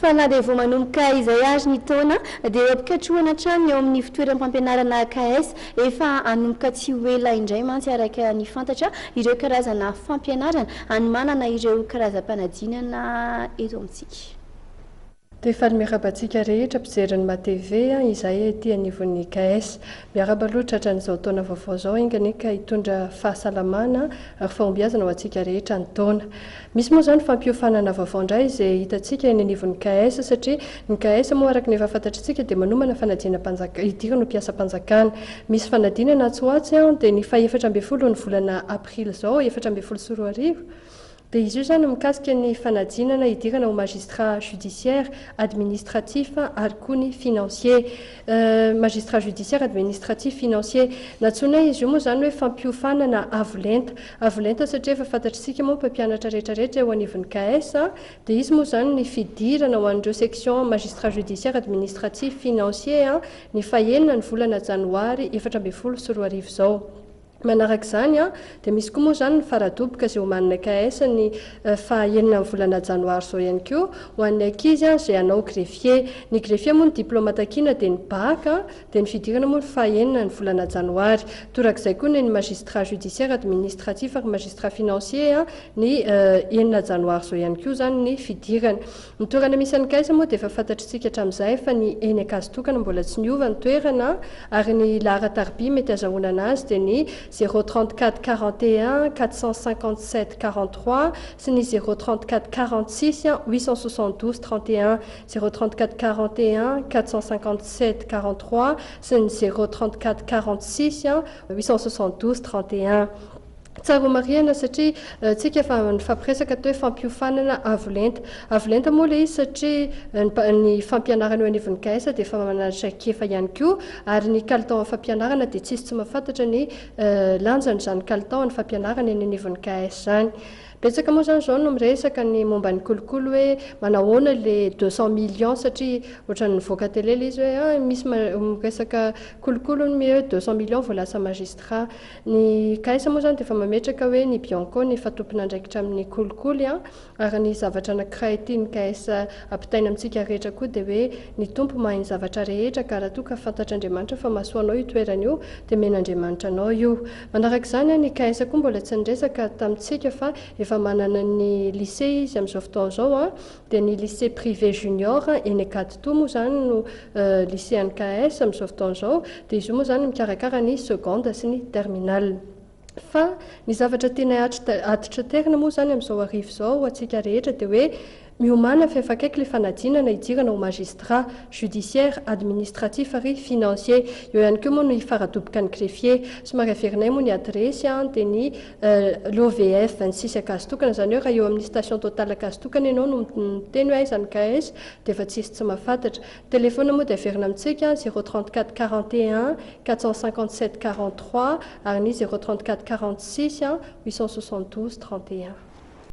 Fa na dia vao manomboka izay ary ny taona dia eo am-pikatrohana hatrany ny ao amin'ny fitoeram-pampianarana AKS. Efa hanomboka tsy ho ela indray mantsy araka ny fantatra ireo karazana fampianarana hanomanana ireo karazam-panadinana eto amintsika. Dia faly miarahaba antsika rehetra mpijery ny MaTv izahay ety anivon'ny IKS. Miarahaba aloha tratran'izao taona vaovao izao enga anie ka hitondra fahasalamana ary fahombiazana ho antsika rehetra ny taona. Misy moa izany fampiofanana vaovao indray izay hitantsika eny anivon'ny KS satria ny KS moa araka ny efa fantatr'tsika dia manomana fanadinam-panjaka hidirana ho mpiasam-panjakana. Misy fanadinana atsy ho atsy dia ny fahefatra ambin'ny folo ny volana aprily izao 2014 dia izy io izany mikasika ny fanadinana hidirana ho magistrat judiciaire, administratif ary koa ny financier. Magistrat judiciaire, administratif, financier. Nantsoina izy io moa izany hoe fampiofanana avo lenta. Avo lenta satria efa fantatr'isika moa mpampianatra rehetrarehetra eo anivon'ny KS dia izy moa izany ny fidirana ho an'ireo section magistrat judiciaire, administratif, financier ny fahenina ny volana janoary 2014 izao. Manaraka izany dia misy koa moa izany ny faradoboka izay homanina KS ny fahenina ny volana janoary izao ihany koa ho an'ny ankizy izay hanao greffier. Ny greffier moa ny diplôme takiana dia ny bac dia ny fidirana moa ny fahenina ny volana janoary. Torak'izay koa ny magistrat judiciaire, administratif ary magistrat financier ny enina janoary izao ihany koa izany ny fidirana. Ny toerana misy an'ny KS moa dia efa fantatr'isika hatramin'izay fa ny eny Ankazotokana mbola tsy niova ny toerana ary ny laharan-tariby mety azahoana anazy dia ny 034 41 457 43 sy ny 034 46 872 31, 034 41 457 43 sy ny 034 46 872 31. Tsara ho marihana satria tsika efa nifampiresaka teo hoe fampiofanana avo lenta. Avo lenta moa ilay izy satria ny fampianarana eo anivon'ny KS dia efa manana traikefa ihany koa ary ny kalitao amin'ny fampianarana dia tsisy tsy mahafantatra ny lanjan'izany kalitao amin'ny fampianarana eny anivon'ny KS izany. Betsaka moa izany izao no miresaka ny momba ny kolikoly hoe manahoana ilay 200 millions satria ohatran'ny nivoaka télé ilay izy hoe misy miresaka kolikoly hono hoe 200 millions vao lasa magistrat. Ny KS moa izany dia efa mametraka hoe ny Bianco ny efa tompon'andraikitra amin'ny kolikoly ary ny zavatra anankiray tian'ny KS ampitaina amintsika rehetra koa dia hoe ny Tompo mahay ny zavatra rehetra ka raha toa ka fantatr'Andriamanitra fa mahasoa anao io toerana io dia omen'Andriamanitra anao io. Manaraka izany ny KS koa mbola tsy niresaka tamintsika fa efa manana ny lycée izy amin'izao fotoana izao dia ny lycée privé junior eny Ankaditoa moa izany no lycée an'ny KS amin'izao fotoana izao dia izy io moa izany mikarakara ny seconde sy ny terminale. Fa ny zavatra tianay atitraterina moa izany amin'izao hariva izao ho antsika rehetra dia hoe miomàna fa efa akaiky ilay fanadinana hidirana ho magistrat, judiciaire, administratif ary financier. Eo ihany koa moa no hifaradoboka ny greffier. Somary averinay moa ny adiresy dia ny l'OVF 26 Ankazotokana, izany hoe raha eo amin'ny station Total Ankazotokana ianao no miteny hoe aiza ny KS dia efa tsisy tsy mahafantatra. Téléphone moa dia averina amintsika 034 41 457 43 ary ny 034 46 872 31.